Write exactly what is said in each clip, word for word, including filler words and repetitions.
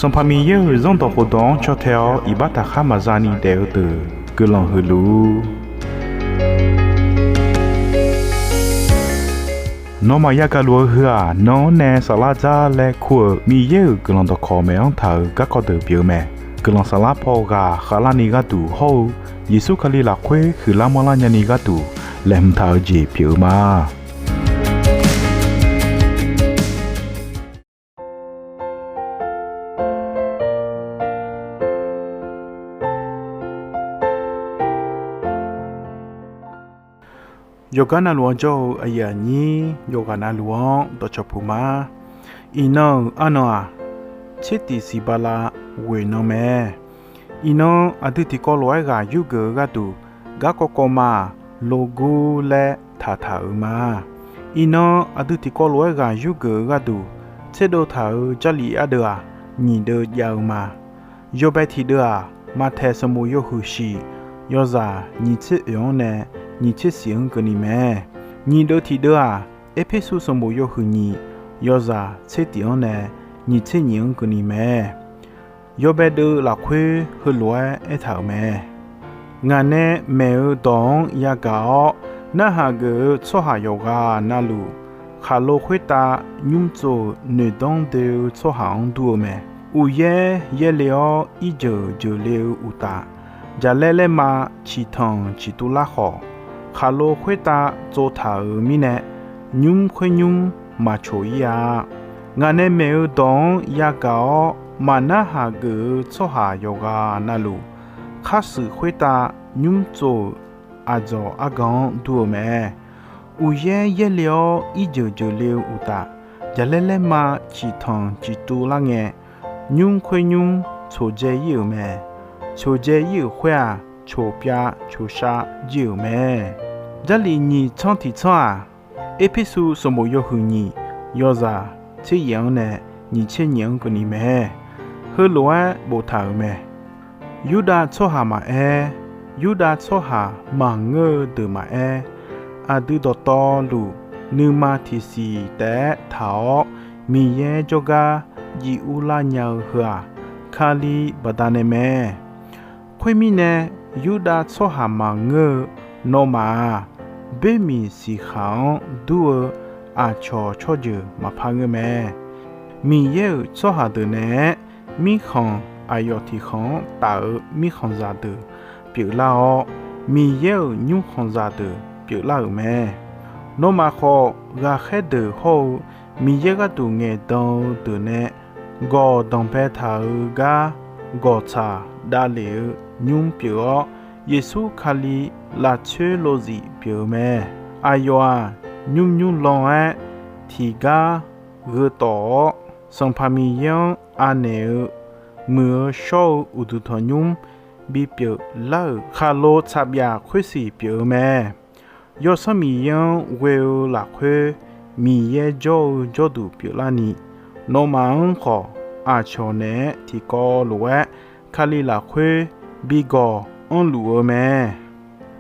Sanqpaq Miqyaer-euq Zanrdawq khofdawq-anr caw tae-awr iqbax taqkhar maqza ni daef-eu deuq guiqlanq huiq luf-ur. Nawmaf yagaq luf-eu heu-aq, nan-anr nae saflar dzar laer kur-euq Miqyaer-euq guiqlanq dawqkawq maeq-anr taq-euq garkawv deuq pyeuf-eu mae. Guiqlanq saflar paw ghaq khavlarni gharduq hawr-eu Yeqsur Kali lafkhoer huiqlar manrlar nyani gharduq laeqhmq taq-eu jeq pyeuf-eu ma. Yawqgar navluf-anr jawr-eu aqyuif aqnyir yawqghaq navluf-anr dawqcawq puq ma. Iqnan-euq arnan-aq, tsertif siq bala ghoeq nan mae. Iqnan aqdui tiqkawv lof-aer ghaq yurgeuf-eu gharduq, garkawv kawv ma-aq, logur laer taqtaq-euq ma. Iqnan aqdui tiqkawv lof-aer ghaq yurgeuf-eu gharduq, tserdov taq-euq Jarlif ardeuv-aq, nyiq deuv jav-eu ma. Yawbae tiqdeuv-aq, Maqtaeq sanqbof yawhuiq shiq, yawzaq nyiq tser oeq-anr nae nyiq tser siq-anr keuvni mae. Nyiq deuv tiqdeuv-aq, Erpersu sanqbof yawhuiq nyiq, yawzaq tser tif-anr nae nyiq tser nyiq-anr keuvni mae. Yawbae deuv lafkhoer heulof-aer aertaq-euq mae. Ngaq nae maeq-eu dawq-anr yagaq-awr narhaq geuf-eu tsawrhaq yawqghaq navluf, khaqlo khoertav nymr tsov-euq noeqdanr doe-eu tsawrhaq-anr dur-eu mae. Uqyaer yaerle-awr irjeuq jeuqle-eu uqtaf, jaqlaer laerma ciqtanq ciqtuv lar khawf, khaqlo khoertav tsovtaq-euq mirnae, nymr khoer nymr maqcoq-ir-a. Ngaq nae maeq-eu dawq-anr yagaq-awr maqnarhaq geuf-eu tsawrhaq yawqghaq navluf, kharshuif khoertav nymr tsov-euq aqdzawq argan-anr dur-eu mae. Uqyaer yaerle-awr irjeuq jeuqle-eu uqtaf, jaqlaer laerma ciqtanq ciqtuv lar ngae, nymr khoer nymr coqdzae-ir-euq mae. Coqdzae-ir-euq khoer-aq, coqpyav coqshav jir-euq mae. Jarlif nyiq tsanr tiq tsanr-aq, Erpersu sanqbof yawhuiq nyiq, yawzaq tser yaef-anr nae nyiq tser nyiq-anr keuvni mae. Heulof-aer boftaq-euq mae. Yurdav tsawrhaq maqaer, Yurdav tsawrhaq maqngeur-eu deuq maqaer, aqdui dawqtawvluf nuima tiqsiq taef-aer taq-awr, Miqyaer jawrgar jiv urlar nya-eu heu-aq, Kali baqdanae mae. Khoermirnae, Yurdav tsawrhaq maqngeur-eu nawmaf-aq, boermiq siqkhaq-anr dur-eu aqcawq tsawrjeuq maqpar ngeur mae. Miqyaer-euq tsawrhaq deuq naeq-aer, mirkhanq aqyawf tiqkhanq-anr taf-eu mirkhanqzaq deuq pyeuflar-awr, Miqyaer-euq nymrkhanqzaq deuq pyeuflar-euq mae. Nawmaf khawf, ghaqkhaer deuq hawr-eu Miqyaer gharduq ngaeqdan-eu deuq nae gawq danqbae taq-euq gar gawqtsaq davlef-eu nymr pyeuf-awr, Yeqsur Kali lafcoer lozif pyeuf-eu mae. Aqyawf-aq, nymrnymr lan-aer tiqgar gheutawf-awr, Sanqpaq Miqyaer-anr anaeq-eu muiq-eu shawr-eu uqduq tanqnymr bipyeuf lar-euq khaqlo tsaqbyaf khoersiq pyeuf-eu mae. Yawsanr Miqyaer-anr ghoe-eu lafkhoer Miqyaer jawr-eu jawrduq pyeuflarni, nawmaf-anr khawf aqcawq naeq-aer tiqkawv lof-aer Kali lafkhoer bigawq anrluf-eu mae.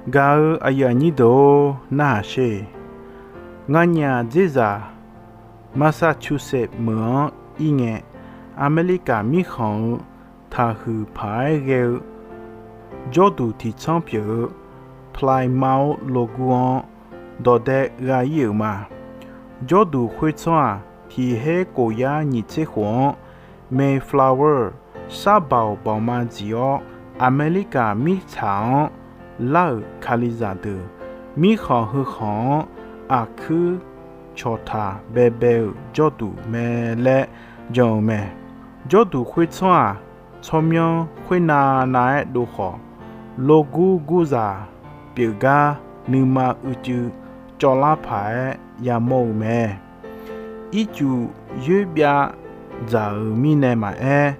Gaq-eu aqyuif aqnyir deuq-or, narhaq sher. Nganyaf dzerzaq Massachusetts meuq-anr ir ngae, Aqmeqlikav mirkhanq-eu taqhuiq paq-aer ghae-eu jawrduq tiqtsanr pyeuf-eu Plymouth logur-anr dawqdae gha ir-euq ma. Jawrduq khoertsanr-aq, tiq her kof yar nyiq tser khof-anr Mayflower sharbaoq baoqma dziq-awr, Aqmeqlikav mirtsaq-anr lar-euq Kalizaq deuq mirkhanq heukhanq-anr aqkuir cawqtaq baebae-euq jawrduq mae laer jan-eu mae. Jawrduq khoertsanr-aq, tsawrmyanr khoernav nav-aer dov khawf, logur gurzaq pyeufgar nuima uicuiv cawvlar paq-aer yamawr-eu mae. Ircuf yoerbyav dzaq-euq mirnae maqaer,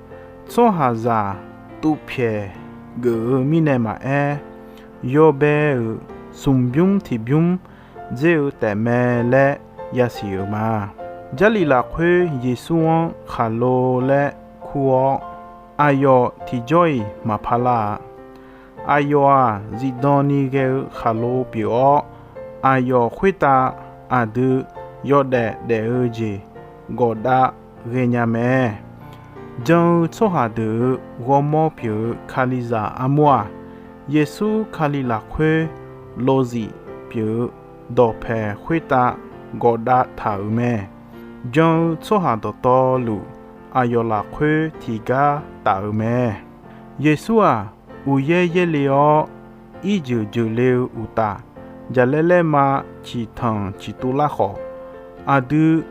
tsawrhaqzaq tuvpyaeq geuf-eu mirnae maqaer, yawbae-euq smqbymr tiqbymr dzer-eu taefmae laer yasiq-euq ma. Jarlif lafkhoer Yeqsur-anr khaqlo laer kur-awr, aqyawf tiqjawr-iq maqpar lar-a. Aqyawf-aq, zifdan ni ghae-eu khaqlo pyeuf-awr, aqyawf khoertav aqdui yawdaef daef-eu jeq gawfdav ghaenya mae. Jan-eu tsawrhaq deuq-euq ghawrmawr pyeuf-eu Kalizaq armur-aq, Yeqsur Kali lafkhoer lozif pyeuf-eu dawqpae khoertav gawqdav taq-euq mae. Jan-eu tsawrhaq dawqtawvluf aqyawf lafkhoer tiqgar taf-euq mae. Yeqsur-aq, uqyaer yaerle-awr, irjeuq jeuqle-eu uqtaf, jaqlaer laerma ciqtanq ciqtuv lar khawf, aqdui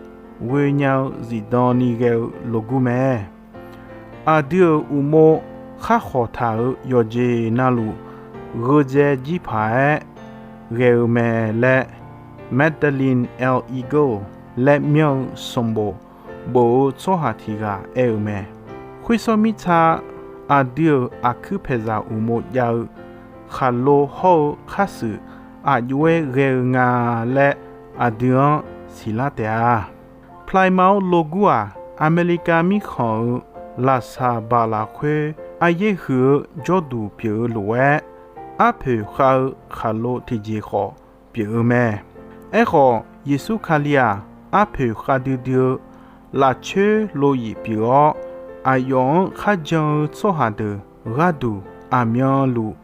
ghoenya-eu zifdan ni ghae-eu logur mae. Aqdui-euq uqmov khar khawq taq-euq yawqjeq navluf gheudzae jir paq-aer ghae-eu mae laer, Madeleine L'Engle laer myanr-eu sanqbof bof-eu tsawrhaq tiq ghaq aer-eu mae. Khoersawr mirtsa, aqdui-euq aqkuir paeqzaq uqmov jav-eu khaqlo hawr-eu kharshuif aqjox-aer ghae-eu nga laer aqdui-anr siqlar taef-a. Plymouth logur-aq, Aqmeqlikav mirkhanq-euq laqsaq baq lafkhoer aryaer huiq-eu jawrduq pyeuf-eu lof-aer, arpoeq khav-eu khaqlo tiqjeq khawf pyeuf-eu mae. Aerkhawf, Yeqsur Kali-aq, arpoeq khavdui dui-eu lafcoer lov-iq pyeuf-awr, aqyawf-anr kharjan-eu tsawrhaq deuq gharduq aqmyanluf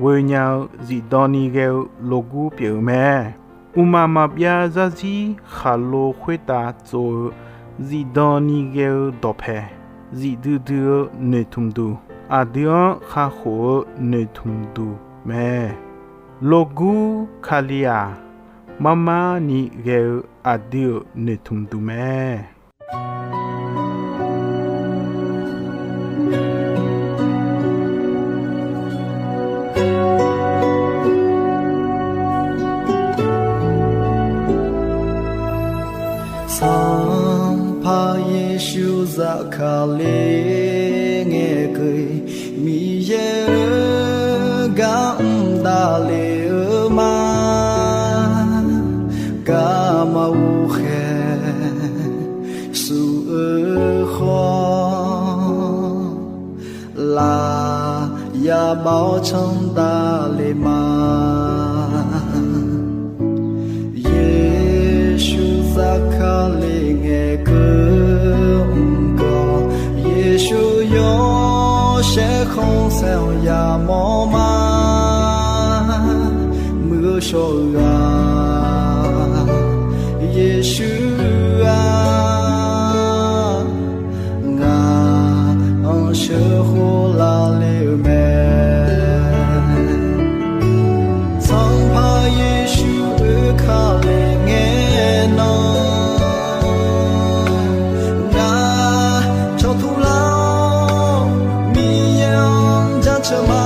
ghoenya-eu zifdan ni ghae-eu logur pyeuf-eu mae. Uqmaq maqbyav zarzir khaqlo khoertav tsov-eu zifdan ni ghae-eu dawqpae zifdui dui-eu noeqtmq duq, aqdui-anr kakhof-eu noeqtmq duq mae. Logur Kali-aq, marmar ni ghae-eu aqdui-euq noeqtmq duq mae. Sanqpaq Yeqsur zafkale ngaeqkeuv-iq, Miqyaer-euq gar mr davle-eu ma. Garma ghoqkhaeq suf-eu khawf, laf yabav-awr can davle ma. Yeqsur zafkale ngaeqkeuv mr gawq, Yeqsur yawshaef khanqsaer-anr yamawr ma. Muiq-eu shawr-eu ghaq, Yeqsur-aq, ngaq-anr sheuqkhof lavle-eu mae. Sanqpaq Yeqsur oekale ngae nan, ngaq cawqtuv lar-awr Miqyaer-anr jaceuq ma.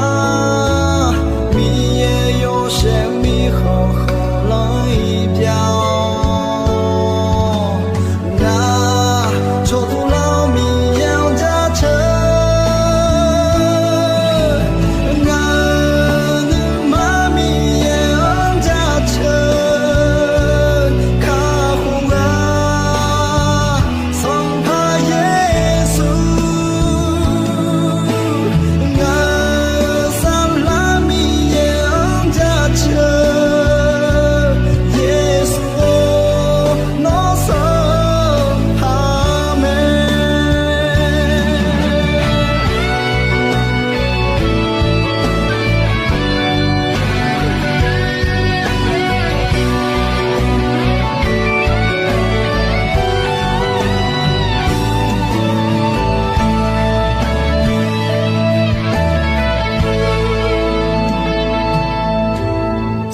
Miqyaer yawshaef mirkhanq khanqlanr-iq byav-awr, ngaq cawqtuv lar-awr Miqyaer-anr jaceuq. Ngaq-euq nuima Miqyaer-anr jaceuq kakhof-a. Sanqpaq Yeqsur, ngaq-euq saflar Miqyaer-anr jaceuq. Yeqsur-or, nawr Sanqpaq mae.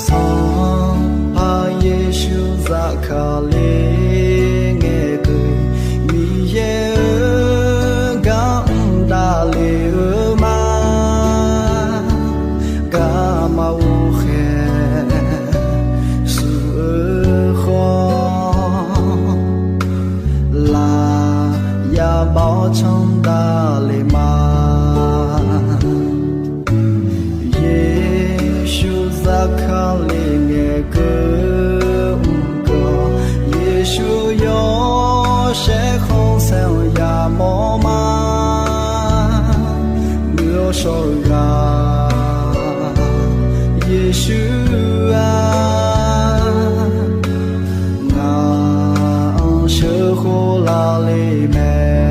Sanqpaq Yeqsur zafkale ngaeqkeuv-iq, Miqyaer-euq gar mr davle-eu ma. Garma ghoqkhaeq suf-eu khawf, laf yabav-awr can davle ma. Yeqsur zafkale ngaeqkeuv mr gawq, Yeqsur yawshaef khanqsaer-anr yamawr ma. Muiq-eu shawr-eu ghaq, Yeqsur-aq, ngaq-anr sheuqkhof lavle mae.